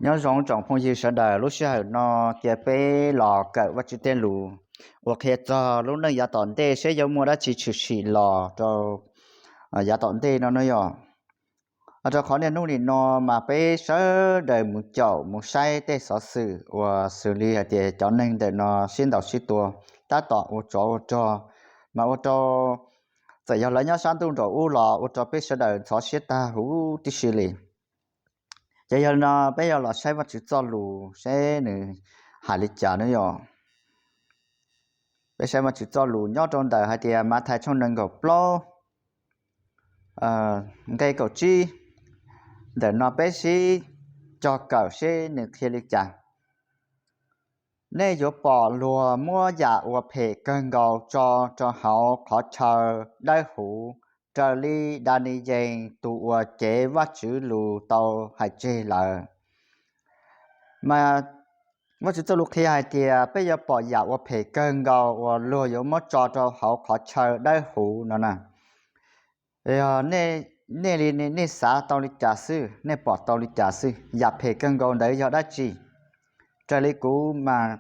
Nyob zoo tsoom phooj ywg sawv daws, lub sij hawm no cia peb los kawm Vajtswv tej lus uas qhia txog lub neej yav tom ntej seb yuav muaj dab tsi tshwm sim los rau yav tom ntej no no yog. Rau qhov niaj hnub nim no mas peb sawv daws mus caum mus saib tej xov xwm uas xws li hais tias cov neeg ntawm no sib ntaus sib tua, tab tom ua tsov ua rog, mas ua rau, txawm yog lawv nyob sab ntuj nraum ub los ua rau peb sawv daws ntxhov siab tag huv tib si li. Ces yog li no peb yuav los saib Vajtswv txoj lus seb nws hais li cas no yog. Peb saib Vajtswv txoj lus nyob rau ntawm hais tias Mathais tshooj nees nkaum plaub, nqe kaum tsib. Ntawm no peb sib cog kawm seb nws qhia li cas. Nej yuav pom luag muab yam uas phem kawg nkaus tso rau hauv qhov chaw dawb huv, raws li Daniyees tus uas cev Vajtswv lus tau hais tseg lawm. Mas Vajtswv txoj lus qhia hais tias peb yuav pom yam uas phem kawg nkaus uas luag yuav muab tso rau hauv qhov chaw dawb huv no na. Nej li nej xav tau li cas xwb, nej pom tau li cas xwb, yam phem kawg nkaus ntawd yog dab tsi? Raws li kuv mas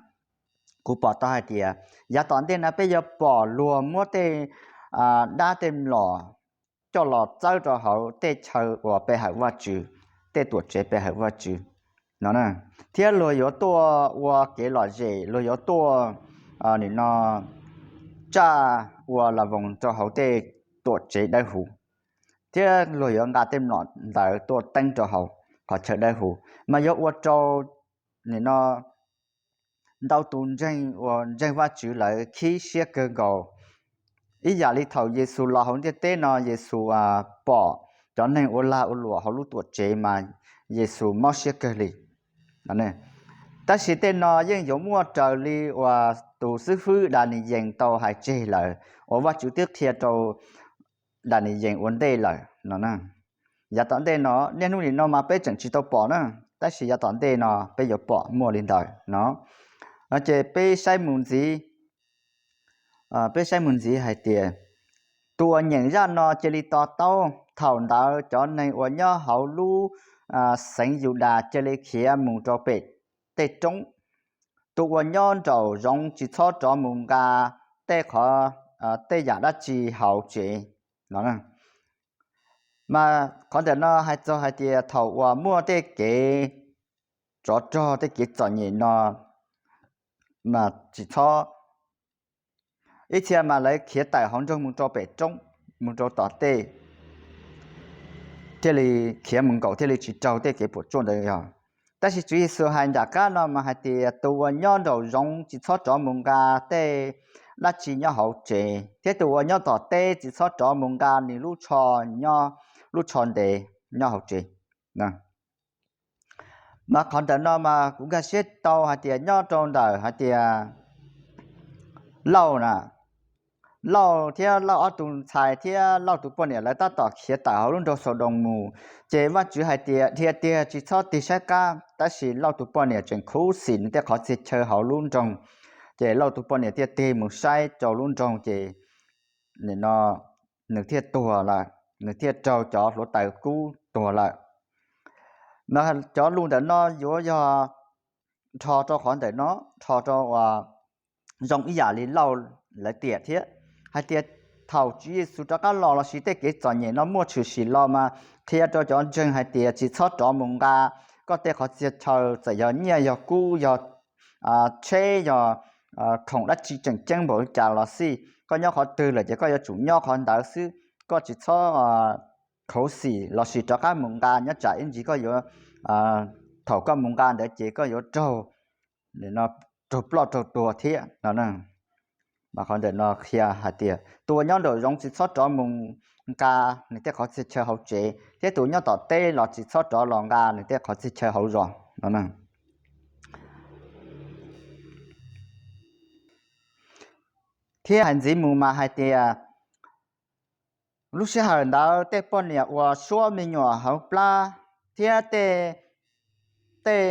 kuv pom tau hais tias yav tom ntej no peb yuav pom luag muab tej dab tej mlom coj los txawb rau hauv tej chaw uas pe hawm Vajtswv, tej tuam tsev pe hawm Vajtswv no, thiab luag yuav tuaj ua kev lom zem, luag yuav tuaj nim no tsaj ua la voos rau hauv tej tuam tsev dawb huv, thiab luag yuav nqa tej mlom ntawd tuaj teeb rau hauv qhov chaw dawb huv, mas yuav ua rau nim no ntau tus ntseeg uas ntseeg Vajtswv lawv khib siab kawg nkaus. Ib yam li thaum Yexus los hauv ntiaj teb no Yexus pom cov neeg ua lag ua luam hauv lub tuam tsev mas Yexus mob siab kawg li. Tab sis tej no yeej yuav muaj raws li uas tus xib fwb Daniyees tau hais tseg lawm uas Vajtswv twb qhia rau Daniyees ua ntej lawm no. Yav tom ntej no, niaj hnub nim no mas peb tseem tsis tau pom na, tab sis yav tom ntej no peb yuav pom muaj li ntawd no. Ces peb saib mus ntxiv, peb saib mus ntxiv hais tias tus uas nyeem zaj no cia li to taub. Thaum ntawd cov neeg uas nyob hauv lub xeev Yudas cia li khiav mus rau pem tej roob. Tus uas nyob nraum zoov tsis txhob rov mus nqa tej qhov, tej yam dab tsi hauv tsev no. Mas qhov ntawm no hais txog hais tias thaum uas muaj tej kev tsov rog tej kev txom nyem no mas tsis txhob, ib txhia mas lawv khiav tawm hauv nroog mus rau pem roob, mus rau tom tej, thiaj li khiav mus nkaum thiaj li tsis raug tej kev puas tsuaj ntawd yog. Tab sis Tswv Yexus hais nram qab no mas hais tias tus uas nyob nraum zoov tsis txhob rov mus nqa tej dab tsi nyob hauv tsev, thiab tus uas nyob tom teb tsis txhob rov mus nqa nws lub tsho, lub tsho ntev nyob hauv tsev. Mas qhov ntawm no mas kuv nkag siab tau hais tias nyob rau ntawm hais tias Lauj na, Lauj thiab Lauj ob tug ntxhais thiab Lauj tus poj niam lawv tab tom khiav tawm hauv lub nroog Xaudoos mus, ces Vajtswv hais tias dhia tiag tsis txhob tig saib qab, tab sis Lauj tus poj niam tseem khuv xim nws tej qhov txhia chaw hauv lub nroog, ces Lauj tus poj niam thiaj tig mus saib rau lub nroog ces nim no nws thiaj tuag lawm, nws thiaj raug cov hluav taws kub tuag lawm. Mas cov lus ntawm no yuav yog rho rau qhov ntawm no, rho rau uas zoo ib yam li Lauj lawv tiam thiab, hais tias thaum Tswv Yexus rov qab los lossis tej kev txom nyem no muaj tshwm sim los mas qhia rau cov ntseeg hais tias tsis txhob rov mus nqa koj tej qhov txhia chaw, txawm yog nyiaj yog kub yog tsheb yog khoom dab tsi tseem ceeb npaum li cas los xij, koj nyob qhov twg lawm ces koj yuav tsum nyob qhov ntawd xwb, koj tsis txhob khuv xim lossis rov qab mus nqa, nyob tsam ib ntsis koj yuav, thaum koj mus nqa ntawd ces koj yuav raug, raug ploj raug tuag thiab no. Mas qhov ntawm no qhia hais tias tus uas nyob nraum zoov tsis txhob rov mus nqa nws tej qhov txhia chaw hauv tsev, thiab tus nyob tom teb los tsis txhob rov los nqa nws tej qhov txhia chaw hauv zos no. Thiab hais ntxiv mus mas hais tias lub sij hawm ntawd tej poj niam uas suab me nyuam hauv plab thiab tej, tej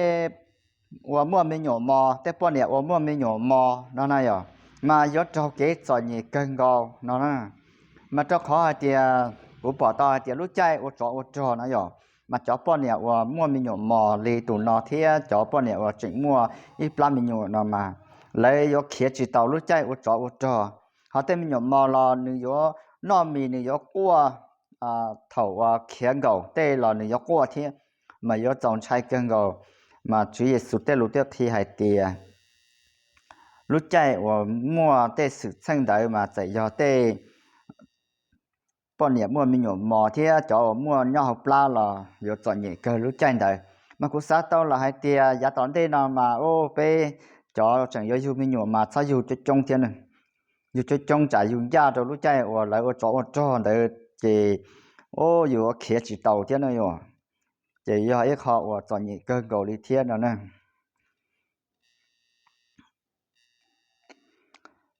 uas muaj me nyuam mos, tej poj niam uas muaj me nyuam mos no na yog, mas yuav raug kev txom nyem kawg nkaus no na. Mas rau qhov hais tias kuv pom tau hais tias lub caij ua tsov ua rog no yog Mas cov poj niam uas muaj me nyuam mos li tus no thiab cov poj niam uas tseem muaj ib plab me nyuam no mas lawv yuav khiav tsis taus lub caij ua tsov ua rog. Ho tej me nyuam mos los nws yuav noj mis, nws yuav quaj, thaum uas khiav nkaum tej los nws yuav quaj thiab, mas yuav txaus ntshai kawg nkaus. Mas Tswv Yexus tej lus thiaj qhia hais tias lub caij uas muaj tej xwm txheej ntawd mas txawm yog tej poj niam muaj me nyuam mos thiab cov uas muaj nyob hauv plab los yuav txom nyem kawg lub caij ntawd. Mas kuv xav tau los hais tias yav tom ntej no mas ua peb cov tseem yuav yug me nyuam mas txhob yug coob coob thiab, yug coob coob tsam yug ncaj rau lub caij uas lawv ua tsov ua rog ntawd ces ua yus khiav tsis taus thiab no yom. Ces yog ib qho uas txom nyem kawg nkaus li thiab no na.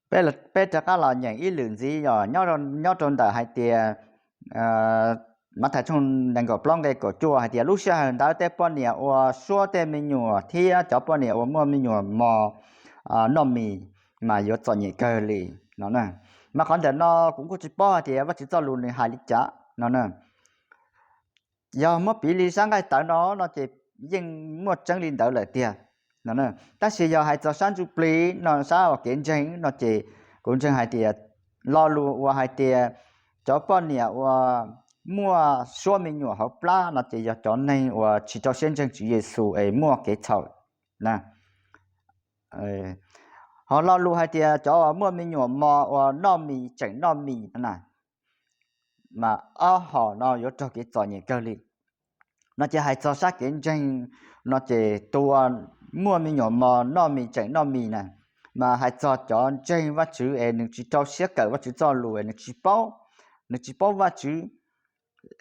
Peb rov qab los nyeem ib lwm ntxiv os, nyob rau ntawm hais tias Mathais tshooj nees nkaum plaub nqe kaum cuaj hais tias lub sij hawm ntawd tej poj niam uas suab tej me nyuam thiab cov poj niam uas muaj me nyuam mos noj mis mas yuav txom nyem kawg li no. Mas qhov ntawm no kuv kuj tsis paub hais tias Vajtswv txoj lus nws hais li cas no na. Yog muab piv li sab nqaij tawv no no ces yeej muaj tseeb li ntawd lawm tiag no. Tab sis yog hais txog sab ntsuj plig no, sab uas kev ntseeg no ces kuv ntseeg hais tias lo lus uas hais tias cov poj niam uas muaj suab me nyuam hauv plab no ces yog cov neeg uas tsis rau siab ntseeg Tswv Yexus es muaj kev txhaum na. Ho lo lus hais tias cov uas muaj me nyuam mos uas noj mis, tseem noj mis no na, mas ob hom no yuav raug kev txom nyem kawg li. No ces hais txog sab kev ntseeg no ces tus uas muaj me nyuam mos noj mis tseem noj mis na, mas hais txog cov ntseeg Vajtswv es nws tsis rau siab kawm Vajtswv txoj lus es nws tsis paub, nws tsis paub Vajtswv,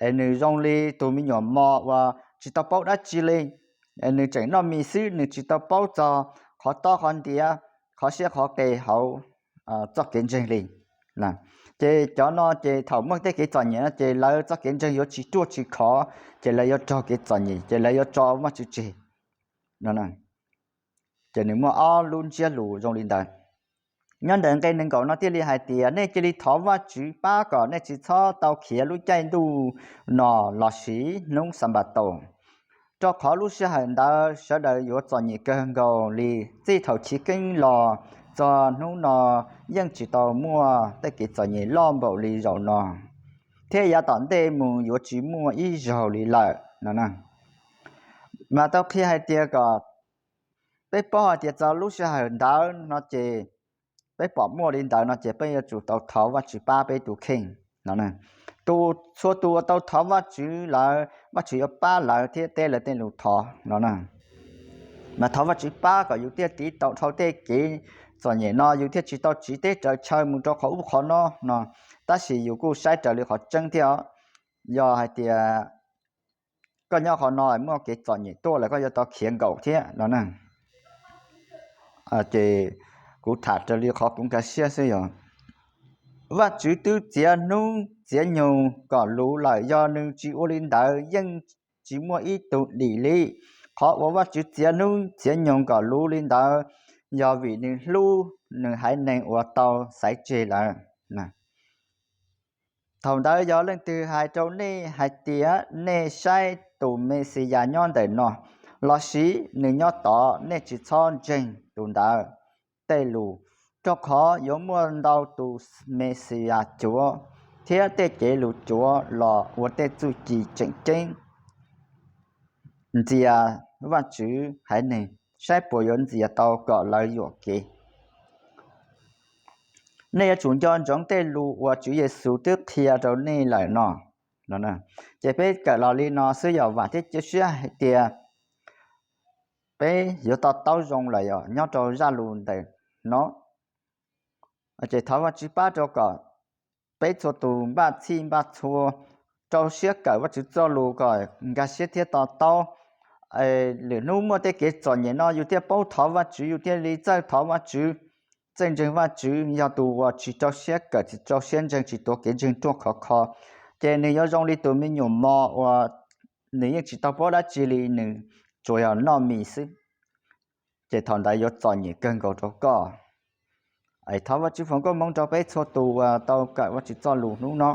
es nws zoo li tus me nyuam mos uas tsis tau paub dab tsi li, es nws tseem noj mis xwb, nws tsis tau paub txog qhov tob qhov ntiav, qhov siab qhov qis hauv txoj kev ntseeg li. Ces cov no ces thaum muaj tej kev txom nyem no ces lawv txoj kev ntseeg yuav tsis ruaj tsis khov, ces lawv yuav raug kev txom nyem, ces lawv yuav tso Vajtswv tseg. Ces nws muaj ob lub ntsiab lus zoo li ntawd. Nyob ntawm nqe nees nkaum no thiaj li hais tias nej cia li thov Vajtswv pab kom nej tsis txhob tau khiav lub caij ntuj no lossis hnub Xanpataus, rau qhov lub sij hawm ntawd sawv daws yuav txom nyem kawg nkaus li. Txij thaum chiv keeb los txog hnub no yeej tsis tau muaj tej kev txom nyem loj npaum li zaum no, thiab yav tom ntej mus yuav tsis muaj ib zaug li lawm no. Mas tau qhia hais tias kom peb paub hais tias txog lub sij hawm ntawd no ces peb pom muaj li ntawd no ces peb yuav tsum tau thov Vajtswv pab peb tus kheej no. Tus, txhua tus uas tau thov Vajtswv lawm, Vajtswv yuav pab lawv thiab teb lawv tej lus thov no. Mas thov Vajtswv pab kom yus thiaj tiv tau dhau tej kev txom nyem no, yus thiaj tsis tau tsiv teb raws chaw mus rau qhov ub qhov no no. Tab sis yus kuj saib raws li qhov tseeb thiab os. Yog hais tias koj nyob qhov no muaj kev txom nyem tuaj lawm koj yuav tau khiav nkaum thiab no na. Ces kuv tham raws li qhov kuv nkag siab xwb yog Vajtswv twb txiav hnub txiav nyoog kom luv lawm, yog nws tsis ua li ntawd yeej tsis muaj ib tug dim li. Qhov uas Vajtswv txiav hnub txiav nyoog kom luv li ntawd yog vim nws hlub nws haiv neeg uas tau xaiv tseg lawm. Thaum ntawd yog leej twg hais rau nej hais tias nej saib tus Mexiyas nyob ntawm no lossis nws nyob tod, nej tsis txhob ntseeg tus ntawd tej lus, rau qhov yuav muaj ntau tus Mexiyas cuav thiab tej cev lus cuav los ua tej txuj ci tseem ceeb ntxias Vajtswv haiv neeg, saib puas yuav ntxias tau kom lawv yuam kev. Nej yuav tsum nco ntsoov tej lus uas Tswv Yexus twb qhia rau nej lawm no. Ces peb kawm los li no xwb yog vam thiab cia siab hais tias peb yuav to taub zoo lawm yog nyob rau zaj lus ntawm no. Ces thov Vajtswv pab rau kom peb txhua tus npaj txhij npaj txhua rau siab kawm Vajtswv txoj lus kom nkag siab thiab to taub. Lwm hnub muaj tej kev txom nyem no yus thiaj paub thov Vajtswv, yus thiaj li txawj thov Vajtswv, txawj ntseeg Vajtswv. Yog tus uas tsis rau siab kawm, tsis rau siab ntseeg, tsis tuav kev ntseeg ruaj khov kho, ces nws yuav zoo li tus me nyuam mos uas nws yeej tsis tau paub dab tsi li, nws tsuas yog noj mis xwb. Ces thaum ntawd yuav txom nyem kawg nkaus rau koj. Thov Vajtswv foom koob hmoov rau peb txhua tus uas tau kawm Vajtswv txoj lus hnub no.